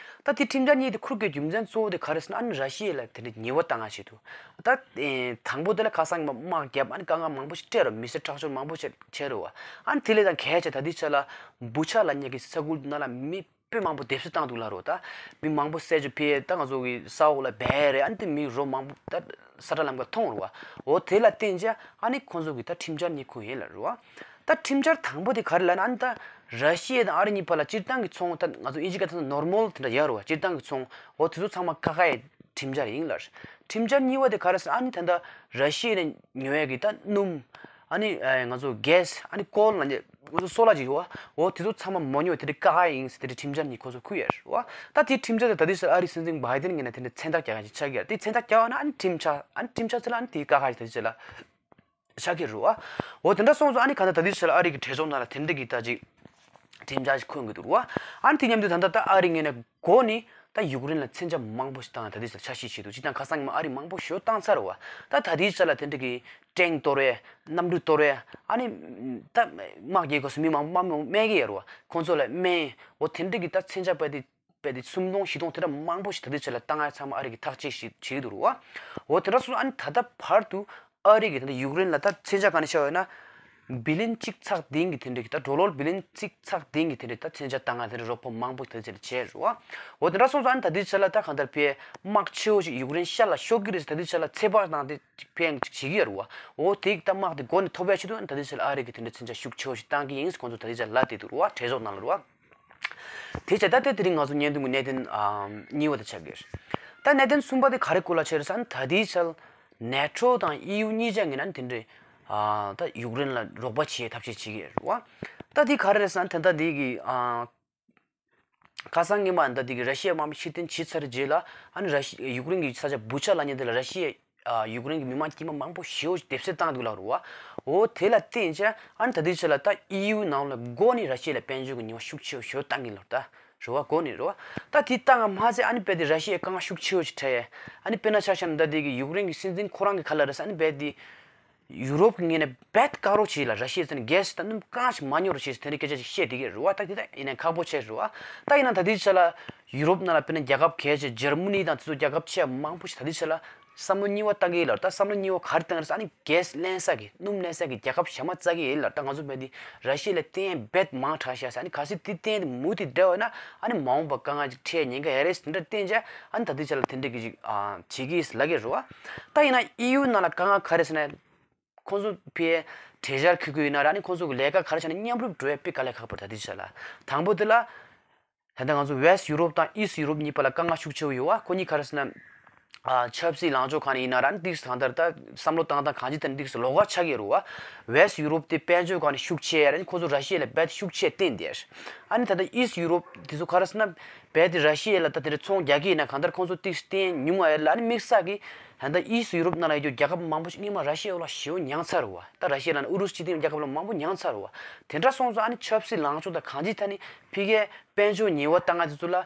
ད་དེ་ཁྲིམས་འཆར་གཉིས་དེ་འཁུར་དགོས་རྒྱུ་མཚན་གཙོ་བོ་དེ་ག་རེ་ཟེར་ན། ཨ་ནི་ར་ཤི་ཡ་ལ་དེ་འདྲའི་ཉེས་པ་བཏང་ཡ་ཆེད་དུ། ད། ཨེ། དང་པོ་དེ་ལ་ཁ་སང་དམག་བརྒྱབ། ཨ་ནི་དཀའ་ངལ་མང་པོ་ཞིག་སྤྲད་རེད། མི་སེར་ཁྲག་སྦྱོར་མང་པོ་ཞིག་བྱས་རེད་བ། ཨ་ནི་དེ་ལས་ད་གལ་ཆེ་ད་ལྟའི་ཆ་ལ་བུ་ཆ་ལབ་མཁན་གྱི་ས་ཁུལ་ནང་ལ་མི་དཔེ་མང་པོ་སྡེབ་གསོད་བཏང་འདུག་ལབ་རེད་བ། ད་མི་མང་པོ་བསད་བྱས་ཕར་ད་ང་ཚོ་གི་ས་འོག་ལ་སྦས་རེད། ཨ་ནི་དེ་མི་རོ་མང་པོ་ད་ས་ཁྲ་ལམ་ཁ་མཐོང་རེད་བ། འོ་དེ་ལ་བརྟེན་བྱས་ཨ་ནི་ཁོང་ཚོ་གིས་ད་ཁྲིམས་འཆར་གཉིས་འཁུར་ཡིན་ལབ་རེད་བ། ད་ཁྲིམས་འཆར་དང་པོ་དེ་ག་རེ་ལབ་ན། ཨ་ནི་ད་ར་ཤི་ཡ་དང་ཨ་རི་གཉིས་བར་ལ་སྤྱིར་བཏང་གི་ཚོང་། ད་ང་ཚོ་དབྱིན་ཇི་སྐད་ཐོག་ནས་ནོར་མལ་དེ་འདྲ་ཡོད་རེད་བ། སྤྱིར་བཏང་གི་ཚོང་། འོ་དེ་ཚོ་ཚང་མ་བཀག་ཡས་ཁྲིམས་འཆར་ཡིན་ལབ། ཁྲིམས་འཆར་གཉིས་པ་དེ་ག་རེ་ཟེར། ཨ་ནི་ད་ལྟ་ར་ཤི་ཡ་ནས་ཉོ་ཡས་ཀྱི་ད་སྣུམ། ཨ་ནི་ཨ་ང་ཚོ་གྷེ་སི། ཨ་ནི་ཀོལ་ལབ་མཁན། ང་ཚོ་སོ་ལ་ཅིག་ཡོད་བ། འོ་དེ་ཚོ་ཚང་མ་མ་ཉོ་དེ་འདྲ་བཀག་ཡ་ཡིན་ཟེར། དེ་འདྲ་ཁྲིམས་འཆར་གཉིས་ཁོ་ཚོ་འཁུར་ཡོད་རེད་བ། ད་དེ་ཁྲིམས་འཆར་དེ་ད་ལྟའི་ཆར་ཨ་རིའི་སྲིད་འཛིན་བྷའི་ཌེན་ངོས་ནས་དེ་འདྲ་མཚན་རྟགས་རྒྱག་མཁན་ཅིག་ཆགས་ཀྱི་ཡོད་རེད། དེ་མཚན་རྟགས་རྒྱག་པ་ན་ཨ་ནི་ཁྲིམས་འཆར། ཨ་ནི་ཁྲིམས་འཆར་ཚོ་ལ་ཨ་ནི་དེ་བཀག་ཡ་ཅིག་ད་ལྟའི་ཆར་ལ་ཆགས་ཀྱི་རེད་བ། འོ་དེ་འདྲ་སོང་ཙང་ཨ་ནི་ག་ད་ད་ལྟའི་ཆར་ལ་ཨ་རི་གི་གྲོས་ཚོགས་ནང་ལ་དེ་འདྲ་གི་ད་ཅིག་ ཁྲིམས་འཆར་ཞིག་འཁོད་ཀྱི་འདུག་ར་བ། ཨ་ནི་དེ་མཉམ་དུ་ད་ལྟ་ད་ཨ་རི་ངོས་ནས་འགོ་ནས་ད་ཡུཀ་རེན་ལ་མཚོན་ཆ་མང་པོ་ཞིག་བཏང་ད་ལྟའི་ཆར་འཆར་གཞི་བྱས་འདུག་སྤྱིར་བཏང་ཁ་སང་ཉི་མ་ཨ་རི་མང་པོ་ཞིག་བཏང་ཚར་ར་བ། ད་ད་ལྟའི་ཆར་ལ་དེ་འདྲ་གི་ཊེང་གཏོར་བས་གནམ་གྲུ་གཏོར་བས་ཨ་ནི་ད་དམག་རྒྱག་སྐབས་སུ་མི་མང་པོ་དམག་མི་རྨས་ཀྱི་ཡོད་ར་བ། ཁོང་ཚོ་ལ་སྨན་འོ་དེ་འདྲ་གི་ད་མཚོན་ཆ་པ་དེ་པས་དེ་སུམ་སྟོང་བཞི་སྟོང་དེ་འདྲ་མང་པོ་ཞིག་ད་ལྟའི་ཆར་ལ་བཏང་ཡ་ཚང་མ་ཨ་རི་གིས་ཐག་གཅོད་ཞིག་བྱེད་ཀྱི་འདུག་ར་བ། འོ་དེ་འདྲ་སོང་ཙང་ཨ་ནི་ད་ལྟ་བར་དུ་ཨ་རི་གིས་ད་ལྟ་ཡུཀ་རེན་ལ་ད་མཚོན་ཆ་ག་ནས་བཞག་ཡོད་ན། བི་ལིན་གཅིག་ཚེག་བདུན་གྱི་དེ་འདྲ་གི་ད་ཌོ་ལར་བི་ལིན་གཅིག་ཚེག་བདུན་གྱི་དེ་འདྲ་ད་མཚོན་ཆ་བཏང་ཡ་དེ་འདྲ་རོགས་པ་མང་པོ་ད་ལྟའི་ཆར་ལ་བྱས་ར་བ། འོ་དེ་འདྲ་སོང་ཙང་ཨ་ནི་ད་ལྟའི་ཆར་ལ་ད་གང་ལྟར་ཕར་དམག་ཆེ་བོ་ཞིག་ཡུཀ་རེན་ཤར་ལ་ཤོར་གྱི་རེད་ཟེར་ད་ལྟའི་ཆར་ལ་ཚོད་དཔག་བཏང་སྟེ་ཕར་ཅིག་བྱེད་ཀྱི་ཡོད་ར་བ། འོ་དེ་ད་དམག་དེ་འགོ་ནས་ཐོབ་ཡ་ཆེད་དུ་ཨ་ནི་ད་ལྟའི་ཆར་ལ་ཨ་རི་གིས་དེ་འདྲ་མཚོན་ཆ་ཤུགས་ཆེ་བོ་ཞིག་བཏང་གི་ཡིན་ཟེར་ཁོང་ཚོ་ད་ལྟའི་ཆར་ལབ་བསྡད་འདུག་ར་བ། གྲོས་ཚོགས་ནང་ལ་ར་བ། དེ་བྱས་ད་ལྟ་དེ་རིང་ང་ཚོ་བརྙན་ཐུང་གི་གནད་དོན་ཨ་གཉིས་པ་དེ་ཆགས་ཀྱི་རེད། ད་གནད་དོན་གསུམ་པ་དེ་ག་རེ་སྐོར་ལ་བྱས་རེད་ཟེར་ན་ད་ལྟའི་ཆར་ནེ་ཊོ་དང་ཨི་ཡུ་གཉིས་ཆ་ངོས་ནས་དེ་འདྲའི་ཨ་ད་ཡུཀ་རེན་ལ་རོགས་པ་བྱེད་ཐབས་ཤེས་བྱེད་ཀྱི་རེད་བ། ད་དེ་ག་རེ་རེད་ཟེར་ན་ད་ལྟ་དེ་གི་ཨ་ཁ་སང་ཉི་མ་ད་དེ་གི་ར་ཤི་ཡ་དམག་མི་ཕྱིར་འཐེན་བྱས་ཚར་རྗེས་ལ་ཨ་ནི་ར་ཤི་ཡུཀ་རེན་གྱི་ས་ཆ་བུ་ཆ་ལབ་མཁན་དེ་ལ་ར་ཤི་ཡ་ཨ་ཡུཀ་རེན་གྱི་མི་མང་དཀྱུས་མ་མང་པོ་ཞེ་པོ་ཞིག་དེབ་སེལ་བཏང་འདུག་ལབ་རེད་བ། འོ་དེ་ལ་བརྟེན་བྱས་ཨ་ནི་ད་ལྟའི་ཆར་ལ་ད་ཨི་ཡུ་ནང་ལ་འགོ་ནས་ར་ཤི་ཡ་ལ་དཔལ་འབྱོར་གྱི་ཉེས་པ་ཤུགས་ཆེ་བོ་ཞེ་པོ་བཏང་གི་ལབ་ད། རེད་བ། འགོ་ནས་རེད་བ། ད་དེ་བཏང་བ་མ་ཟད་ཨ་ནི་རྦད་དེ་ར་ཤི་ཡའི་དཀའ་ངལ་ཤུགས་ཆེ་བོ་ཞིག་འཕྲད་ཡས། ཨ་ནི་དཔེར་ན་ཆ་བཞག་ན་ད་དེ་གི་ཡུཀ་རེན་གྱི་སྲིད་འཛིན་ཁོ་རང་གིས་ག་ལབ་རེད་ཟེར་ཨ་ནི་རྦད་དེ་ཡུ་རོབ་ཀྱི་ངོས་ནས་རྦད་བཀག་རོགས་བྱེད་ལ་ར་ཤི་ཡ་ཟེར་ནས་གྷེ་སི་ད་སྣུམ་གང་ཞིག་མ་ཉོ་རོགས་བྱེད་ཟེར་དེ་འདྲའི་སྐད་ཆ་ཞིག་བཤད་བསྡད་ཀྱི་རེད་བ། ད་དེ་ད་ཡིན་ན་ཁག་པོ་ཆེ་རེད་བ། ད་ཡིན་ན་ད་ལྟའི་ཆ་ལ་ཡུ་རོབ་ནང་ལ་དཔེར་ན་རྒྱལ་ཁབ་གལ་ཆེ་འཇར་མ་ནི་དང་དེ་ཚོ་རྒྱལ་ཁབ་ཆེ་མང་པོ་ཞིག་ད་ལྟའི་ཆ་ལ་བསམ་བློ་གཉིས་པ་བཏང་གི་ཡིན་ལབ། ད་བསམ་བློ་གཉིས་པ་ག་རེ་བཏང་རེད་ཟེར་ཨ་ནི་གྷེ་སི་ལེན་ས་གི་སྣུམ་ལེན་ས་གི་རྒྱལ་ཁབ་གཞན་མ་བཙལ་གི་ཡིན་ལབ། ད་ང་ཚོ་བལ་འདི་ར་ཤི་ཡ་ལ་བརྟེན་རྦད་མང་དྲགས་ཤག་ཟེར་ཨ་ནི་གལ་སྲིད་དེ་བརྟེན་ཏེ་མུ་མཐུད་བསྡད་པ་ན་ཨ་ནི་མ་འོངས་པ་དཀའ་ངལ་ཅིག་འཕྲད་ཉེན་ཁ་ཡོད་རེད་ཟེར་འདྲ་བསྟན་བྱས་ཨ་ནི་ད་ལྟའི་ཆ་ལ་དེ་འདྲ་གི་ཅིག་ཨ་བྱེད་ཀྱི་ཡིན་ལབ་ཀྱི་རེད་བ། ད་ཡིན་ན་ཨི་ཡུ་ནང་ལ་དཀའ་ངལ་ག་རེ་ཟེར་ན། ཁོང་ཚོ་ཕར་གྲོས་འཆར་འཁོད་ཀྱི་ཡོད་ན་ར་ཨ་ནི་ཁོང་ཚོ་གི་ལས་ཀ་ག་རེ་བྱས་ན་མཉམ་རུབ་འགྲོ་ཡ་དཔེ་དཀའ་ལས་ཁག་པོ་རེད་ད་ལྟའི་ཆ་ལ། དང་པོ་དེ་ལ། ད་ལྟ་ང་ཚོ་ཝེ་སི་ཊི་ཡུ་རོབ་དང་ཨི་སི་ཊི་ཡུ་རོབ་གཉིས་བར་ལ་དཀའ་ངལ་ཤུགས་ཆེ་བོ་ཡོད་བ། ཁོ་གཉིས་ག་རེ་ཟེར་ན། ཨ་ཆབ་སྲིད་ལངས་ཕྱོགས་གང་ནས་ཡིན་ན་ར་ཨ་ནི་ཏིག་ཙམ་གང་ལྟར་ད་བསམ་བློ་བཏང་སྟངས་གང་ཅི་ལྟར་ཏིག་ཙམ་ལོགས་ཀ་ཆགས་ཀྱི་རེད་བ། ཝེ་སི་ཊི་ཡུ་རོབ་དེ་དཔལ་འབྱོར་སྒང་ནས་ཤུགས་ཆེ་ཡ་ར་ཨ་ནི་ཁོ་ཚོ་ར་ཤི་ཡ་ལ་རྦད་ཤུགས་ཆེ་བརྟེན་བསྡད། ཨ་ནི་ད་ལྟ་ཨི་སི་ཊི་ཡུ་རོབ་དེ་ཚོ་ག་རེ་ཟེར་ན། རྦད་དེ་ར་ཤི་ཡ་ལ་ད་དེ་འདྲ་ཚོང་རྒྱག་གི་ཡིན་ན་གང་ལྟར་ཁོང་ཚོ་ཏིག་ཙམ་བརྟེན་ཉུང་བ་ཡ་ར་ཨ་ནི་དམིགས་བསལ་གྱི་ད་ལྟ་ཨི་སི་ཊི་ཡུ་རོབ་ནང་ལ་ཡོད་རྒྱུ་རྒྱལ་ཁབ་མང་པོ་ཞིག་སྔོན་མ་ར་ཤི་ཡའི་འོག་ལ་ཞེ་པོ་མྱངས་ཚར་རེད་བ། ད་ར་ཤི་ཡ་ལ་ནི་ཨུ་རུ་སུ་སྤྱི་མཐུན་རྒྱལ་ཁབ་ལ་མང་པོ་མྱངས་ཚར་རེད་བ། དེ་འདྲ་སོང་ཙང་ཨ་ནི་ཆབ་སྲིད་ལངས་ཕྱོགས་དང་གང་ཅིའི་ཐད་ནས་ཕ་གིའི་དཔལ་འབྱོར་ཉེས་པ་བཏང་ཡ་དེ་ཚོ་ལ་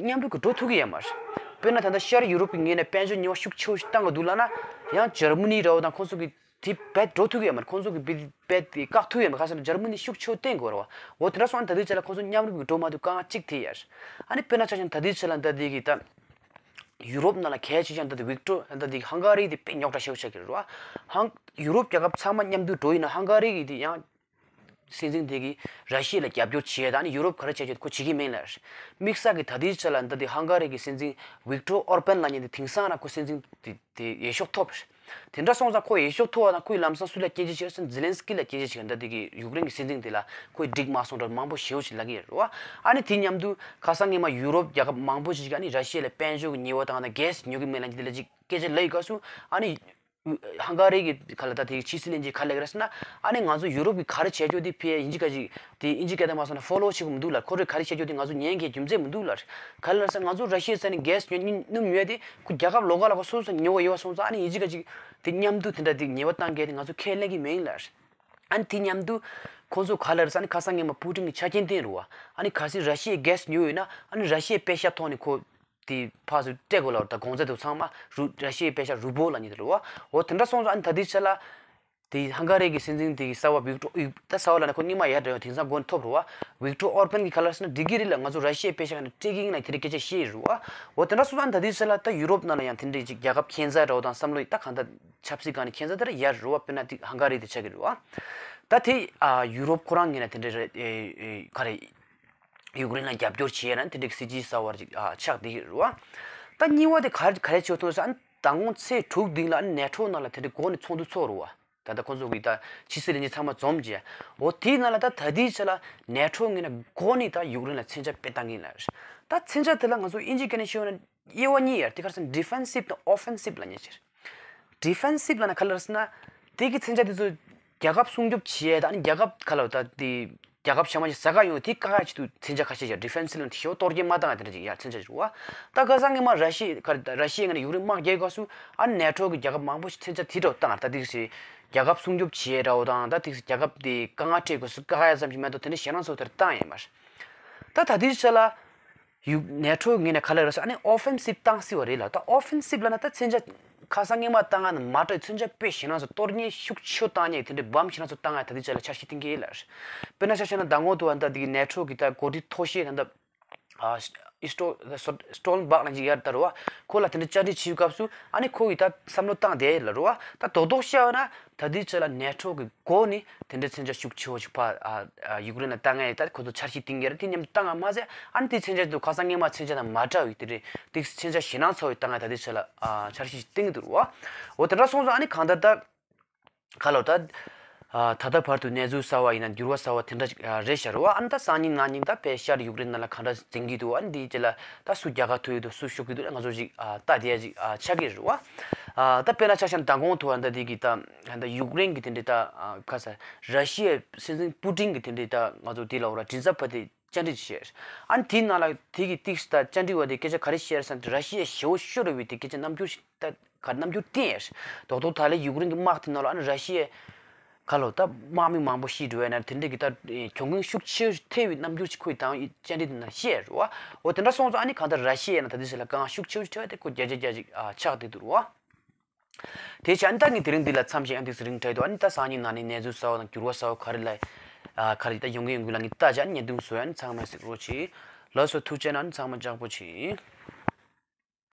མཉམ་རུབ་ཀྱིས་འགྲོ་ཐུབ་ཀྱི་ཡོད་མ་རེད། དཔེར་ན་ད་ལྟ་ཤར་ཡུ་རོབ་ཀྱི་ངོས་ནས་དཔལ་འབྱོར་ཉེས་པ་ཤུགས་ཆེ་བོ་ཞིག་བཏང་གི་འདུག་ལབ་ན། ཡང་འཇར་མ་ནི་ར་བ་དང་ཁོང་ཚོ་གི་དེ་རྦད་འགྲོ་ཐུབ་ཀྱི་ཡོད་མ་རེད། ཁོང་ཚོ་གི་རྦད་རྦད་དེ་བཀག་ཐུབ་ཀྱི་ཡོད་མ་རེད། ག་ཟེར་ན་འཇར་མ་ནི་ཤུགས་ཆེ་བོ་བརྟེན་དགོས་རེད་བ། འོ་དེ་འདྲ་སོང་ཙང་ད་ལྟའི་ཆ་ལ་ཁོང་ཚོ་མཉམ་རུབ་ཀྱིས་འགྲོ་མ་ཐུབ་དཀའ་ངལ་གཅིག་དེ་ཡོད་རེད། ཨ་ནི་དཔེར་ན་ཆ་བཞག་ན་ད་ལྟའི་ཆ་ལ་ད་ལྟའི་གི་ད་ཡུ་རོབ་ནང་ལ་གལ་ཆེ་ཤོས་ད་ལྟ་ཝིག་ཊོ་ད་ལྟ་དེ་ཧང་ག་རི་དེ་དཔེ་རྙོག་དྲ་ཞེ་པོ་ཆགས་ཀྱི་རེད་བ། ཧང་ཡུ་རོབ་རྒྱལ་ཁབ་ཚང་མ་མཉམ་དུ་འགྲོ་ཡིན་ན་ཧང་ག་རི་གི་དེ་ཡང་སྲིད་འཛིན་དེ་གིས་ར་ཤི་ཡ་ལ་རྒྱབ་སྐྱོར་བྱེད་ཡ་དང་ཨ་ནི་ཡུ་རོབ་ག་རེ་བྱེད་ཆོག་ཁོ་བྱེད་ཀྱི་མིན་ལབ། དམིགས་བསལ་གྱི་ད་ལྟའི་ཆ་ལ་ད་ལྟ་ཧང་ག་རི་གི་སྲིད་འཛིན་ཝིག་ཊོར་ཨོར་པན་ལབ་མཁན་དེ་དེང་སང་རང་ཁོ་སྲིད་འཛིན་དེ་དེ་འོས་ཤོག་ཐོབ། དེ་འདྲ་སོང་ཙང་ཁོ་འོས་ཤོག་ཐོབ་པ་དང་ཁོས་ལམ་སང་སུ་ལ་སྐྱོན་བརྗོད་བྱས་ཟེར་ན་ཛེ་ལན་སི་ཀི་ལ་སྐྱོན་བརྗོད་བྱས། ད་ལྟ་གི་ཡུཀ་རེན་གྱི་སྲིད་འཛིན་དེ་ལ་ཁོས་འགྲིག་མ་སོང་འདྲ་མང་པོ་ཞེ་པོ་ཞིག་ལབ་ཀྱི་ཡོད་རེད་བ། ཨ་ནི་དེ་མཉམ་དུ་ཁ་སང་སྔོན་མ་ཡུ་རོབ་རྒྱལ་ཁབ་མང་པོ་ཞིག་གིས་ཨ་ནི་ར་ཤི་ཡ་ལ་དཔལ་འབྱོར་གྱི་ཉེས་པ་བཏང་ད་གྷེ་སི་ཉོ་གི་མེད་ལབ་མཁན་དེ་ལ་ཅིག་སྐད་ཆ་ལབ་ཡི་སྐབས་སུ་ཨ་ནི་ཧང་ག་རི་གི་ག་ལ་ད་དེ་ཕྱི་སྲིད་བློན་ཆེན་ག་ལབ་ཀྱི་རེད་ཟེར་ན། ཨ་ནི་ང་ཚོ་ཡུ་རོབ་ཀྱིས་ག་རེ་བྱས་ཆོག་དེ་ཕར་ཡིན་གཅིག་ག་ཅིག་དེ་ཡིན་གཅིག་ག་དེ་མ་སོང་ན་ཕོ་ལོ་བྱེད་དགོས་མི་འདུག་ལབ། ཁོ་རེ་ག་རེ་བྱས་ཆོག་དེ་ང་ཚོ་ཉན་མཁན་རྒྱུ་མཚན་མི་འདུག་ལབ། ག་ལ་ཟེར་ང་ཚོ་ར་ཤི་ཡ་ཟེར་ནས་གྷེ་སི་ཉོ་སྣུམ་ཉོས་ཏེ་ཁོ་རྒྱལ་ཁབ་ལོགས་ཀ་ལ་ཁོ་སོ་སོ་ཉོ་བ་ཡོད་པ་སོང་ཙང་ཨ་ནི་ཡིན་གཅིག་ག་ཅིག་དེ་མཉམ་དུ་དེ་འདྲ་དེ་ཉེས་པ་བཏང་མཁན་དེ་ང་ཚོ་ཁས་ལེན་གྱི་མིན་ལབ། ཨ་ནི་དེ་མཉམ་དུ་ཁོང་ཚོ་ག་ལ་རེད་ཟེར་ཨ་ནི་ཁ་སང་སྔོན་མ་པུ་ཏིན་གྱི་ཆ་རྐྱེན་བསྟན་རེད་བ། ཨ་ནི་གལ་སྲིད་ར་ཤི་ཡས་གྷེ་སི་ཉོས་ཡོད་ན་ཨ་ནི་ར་ཤི་ཡའི་པེ་ཤ་ཐོག་ནས་ཁོ་དེ་ཕར་ཚུར་སྤྲད་དགོས་ལབ། ད་གོང་ཚད་དེ་ཚང་མ་རུ་ར་ཤི་ཡའི་པེ་ཤ་རུ་བོ་ལབ་མཁན་དེ་རེད་བ། འོ་དེ་འདྲ་སོང་ཙང་ཨ་ནི་ད་ལྟའི་ཆ་ལ་དེ་ཧང་ག་རི་གི་སྲིད་འཛིན་དེ་གི་གསར་པ་ཝིག་ཊོ་ད་གསར་པ་ལབ་ན་ཁོ་སྔོན་མ་ཡར་འགྲོ་ཡང་དེང་སང་མགོ་ནས་ཐོབ་རེད་བ། ཝིག་ཊོར་ཨོར་པན་གྱིས་ག་ལ་ཟེར་ན་འགྲིག་གི་རེད་ལབ། ང་ཚོ་ར་ཤི་ཡའི་པེ་ཤ་ག་ནས་སྤྲད་ཀྱི་ཡིན་ལབ་དེ་འདྲའི་སྐད་ཆ་བཤད་ཡོད་རེད་བ། འོ་དེ་འདྲ་སོང་ཙང་ད་ལྟའི་ཆ་ལ་ད་ཡུ་རོབ་ནང་ལ་ཡང་དེ་འདྲའི་ཅིག་རྒྱལ་ཁབ་ཁྱད་མཚར་འདྲ་བོ་དང་བསམ་བློ་ད་གང་ལྟར་ཆབ་སྲིད་སྒང་ནས་ཁྱད་མཚར་དེ་འདྲ་ཡོད་རེད་བ། དཔེར་ན་དེ་ཧང་ག་རི་དེ་ཆགས་ཀྱི་རེད་བ། ད་དེ་ཨ་ཡུ་རོབ་ཁོ་རང་ངོས་ནས་དེ་འདྲའི་རེད་ཨེ་ཨེ་ག་རེ། ཡུཀ་རེན་ལ་རྒྱབ་སྐྱོར་བྱེད་ཡ་ན་དེ་འདྲའི་སྲིད་ཇུས་གསར་པ་ཅིག་ཨ་ཆགས་བསྡད་ཀྱི་རེད་བ། ད་གཉིས་པ་དེ་ག་རེ་ག་རེ་བྱེད་ཐུབ་ཟེར་ན་ད་ལོ་ཚེས་དྲུག་སྟེང་ལ་ནེ་ཊོ་ནང་ལ་དེ་འདྲའི་འགོ་ནས་ཚོགས་འདུ་ཚོགས་རེད་བ། ད་ལྟ་ཁོང་ཚོ་གི་ད་ཕྱི་སྲིད་བློན་ཆེན་ཚང་མ་འཛོམས་རྗེས་འོ་དེའི་ནང་ལ་ད་ད་ལྟའི་ཆ་ལ་ནེ་ཊོ་ངོས་ནས་འགོ་ནས་ད་ཡུཀ་རེན་ལ་མཚོན་ཆ་དཔེ་བཏང་གི་ཡིན་ལབ་རེད། ད་མཚོན་ཆ་དེ་ལ་ང་ཚོ་དབྱིན་ཇིའི་སྐད་ནས་ཤོད་ན་དབྱེ་བ་གཉིས་ཡོད་རེད། དེ་ག་རེ་ཟེར་ན་ཌི་ཕེན་སིབ་དང་ཨོ་ཕེན་སིབ་ལབ་མཁན་ཅིག་རེད། ཌི་ཕེན་སིབ་ལབ་ན་ག་རེ་ཟེར་ན། དེ་གི་མཚོན་ཆ་དེ་ཚོ་རྒྱལ་ཁབ་སྲུང་སྐྱོབ་བྱེད་ཡས་དང་རྒྱལ་ཁབ་ག་ལ་ད་དེ་རྒྱལ་ཁབ་གཞན་པ་ཞིག་ཟ་ག་ཡོང་དེ་བཀག་ཡ་ཆེད་དུ་མཚོན་ཆ་ཁ་ཤས་ཤིག་ཌི་ཕེན་སིབ་ལབ་ན་དེ་ཤོ་གཏོར་སྐྱོན་མ་བཏང་ཡ་དེ་འདྲ་ཅིག་ཡ་མཚོན་ཆ་ཞིག་རེད་བ། ད་ཁ་སང་སྔོན་མ་ར་ཤི་ཡ་ར་ཤི་ཡའི་ངོས་ནས་ཡུཀ་རེན་དམག་རྒྱག་སྐབས་སུ་ཨ་ནེ་ཊོ་གི་རྒྱལ་ཁབ་མང་པོ་ཞིག་མཚོན་ཆ་དེ་འདྲ་བཏང་ད་དེ་གི་ཞིག་ རྒྱལ་ཁབ་སྲུང་སྐྱོབ་བྱེད་ར་བོ་དང་ད་ཏིག་རྒྱལ་ཁབ་དེ་དཀའ་ངལ་འཕྲད་དགོས་སུ་དཀའ་ངལ་ཙམ་ཞིག་མེད་དོ་དེ་འདྲ་ཞེད་སྣང་ཚོ་དེར་བཏང་ཡོད་མ་རེད། ད་ད་དུས་ཆ་ལ། ཡུ་ནེ་ཊོ་ངོས་ནས་ག་ལ་རེད་ཟེར་ཨ་ནི་ཨོ་ཕེན་སིབ་བཏང་སྲིད་པ་རེད་ལ། ད་ཨོ་ཕེན་སིབ་ལབ་ན་ད་མཚོན་ཆ་ཁ་སང་སྔོན་མ་བཏང་ང་ནི་མ་སྤྲད་མཚོན་ཆ་དཔེ་ཞེད་སྣང་ཚོ་གཏོར་ཉེས་ཤུགས་ཆེ་བཏང་ཉེས་དེ་འདྲའི་བམ་ཞེད་སྣང་ཚོ་བཏང་ང་ད་དུས་ཆ་ལ་འཆར་གཞི་བཏིང་གི་ཡིན་ལ། དཔེར་ན་ཆ་བཞག་ན་མདང་དགོང་དུ་བ་ད་དེ་གི་ནེ་ཊོ་གི་ད་འགོ་ཁྲིད་མཐོ་ཤོས་ད་ད། ཨ་ཨི་སྟོ་སོ་སྟོལ་བག་ལ་ཅིག་ཡར་ད་རུ་བ། ཁོ་ལ་དེ་འདྲ་བཅར་འདྲི་བྱེད་སྐབས་སུ་ཨ་ནི་ཁོ་གིས་ད་བསམ་བློ་བཏང་བསྡད་ལ་རུ་བ། ད་རྡོག་རྡོག་བཤད་ན་ད་དུས་ཆ་ལ་ནེ་ཊོ་གི་སྒོ་ནས་དེ་འདྲའི་མཚོན་ཆ་ཤུགས་ཆེ་བོ་ཞིག་ཕ་ཨ་ཨ་ཡུཀ་རེན་ལ་བཏང་ངེས་ད་ཁོ་ཚོ་འཆར་གཞི་བཏིང་གི་རེད། དེ་མཉམ་དུ་བཏང་ང་མ་ཟད་ཨ་ནི་དེ་མཚོན་ཆ་དུ་ཁ་སང་སྔོན་མ་མཚོན་ཆ་དང་མ་འདྲ་བའི་དེ་རེད། དེ་མཚོན་ཆ་ཞེད་སྣང་ཚ་བོ་ཞིག་བཏང་ངེས་ད་དུས་ཆ་ལ་ཨ་འཆར་གཞི་ཞིག་བཏིང་གི་འདུག་རུ་བ། འོ་དེ་འདྲ་སོང་ཙང་ཨ་ནི་གང་ལྟར་ད། ཁ་ལོ་ད། ཨ་ད་ལྟ་བར་དུ་གནས་ཚུལ་གསར་བ་ཡིན་ན་འགྱུར་བ་གསར་བ་དེ་འདྲ་ཞིག་ཨ་རེད་ཤག་རུ་བ། ཨ་ནི་ད་སང་ཉིན་གནངས་ཉིན་ད་དཔེ་ཤར་ཡུཀ་རེན་ནང་ལ་ག་འདྲ་འཛིང་གི་འདུག་ཨ་ནི་འདིའི་རྗེས་ལ་ད་སུ་རྒྱལ་ཁ་ཐོབ་ཡོད་འདུག་སུ་ཤོར་གི་འདུག་ལ་ང་ཚོ་ཞིག་ཨ་ལྟ་བསྡད་ཡ་ཞིག་ཨ་ཆགས་ཀྱི་རུ་བ། ཨ་ད་དཔེར་ན་ཆ་བཞག་ན་མདང་དགོང་ཐོག་ཨ་ད་འདི་གི་ད་ཨ་ད་ཡུཀ་རེན་གི་དེ་འདྲའི་ད་ཨ་ཁ་ས་ར་ཤི་ཡའི་སྲིད་འཛིན་པུ་ཏིན་གི་དེ་འདྲའི་ད་ང་ཚོ་འདི་ལ་འོ་ར་མགྲིན་ཚབ་པ་དེ་བཅར་འདྲི་བྱས། ཨ་ནི་དེའི་ནང་ལ་དེ་གི་ཏིག་ད་བཅར་འདྲི་བ་དེ་སྐད་ཆ་ག་རེ་བཤད་ཟེར་ན་ར་ཤི་ཡ་ཞེ་བོ་ཤོར་རེ་བའི་དེ་སྐད་ཆ་རྣམ་འགྱུར་ཞིག་ད། ག་རྣམ་འགྱུར་བསྟན་ཡོད། རྡོག་རྡོག་ད་ལས་ཡུཀ་རེན་གྱི་དམག་དེ་ནང་ལ་ཨ་ནི་ར་ཤི་ཡའི་ག་ལོ་ད་དམག་མི་མང་པོ་ཤི་འགྲོ་ཡ་ན་དེ་འདྲས་ཀྱི་ད་གྱོང་གུན་ཤུགས་ཆེ་ཐེབས་པའི་རྣམ་འགྱུར་ཞིག་ཁོས་དང་བཅར་འདྲི་དེ་ན་བཤད་རུ་བ། འོ་དེ་འདྲ་སོང་ཙང་ཨ་ནི་གང་ལྟར་ར་ཤི་ཡའི་ན་ད་དུས་སུ་ལ་དཀའ་ངལ་ཤུགས་ཆེ་ཆེ་བ་དེ་ཁོ་བརྒྱ་ཆ་བརྒྱ་ཅིག་ཆགས་བསྡད་འདུག་རུ་བ། དེ་བྱས་ཨ་ནི་ད་ངས་དེ་རིང་འདི་ལ་མཚམས་བཞག་ཨ་ནི་དུས་སུ་རིང་དྲགས་འདུག་ཨ་ནི་ད་སང་ཉིན་ནང་ནས་གནས་ཚུལ་གསར་བ་དང་འགྱུར་བ་གསར་བ་ག་རེ་ལ་ག་རེ་ད་ཡོང་གི་ཡོང་གི་ལ་ངས་ལྟ་བྱས་ཨ་ནི་བརྙན་ཐུང་བཟོ་ཡ་ཨ་ནི་ཚང་མ་གཟིགས་རོགས་གྱིས། ལགས་སོ་ཐུགས་རྗེ་གནང་ཨ་ནི་ཚང་མ་ཅག་པོ་བྱེད།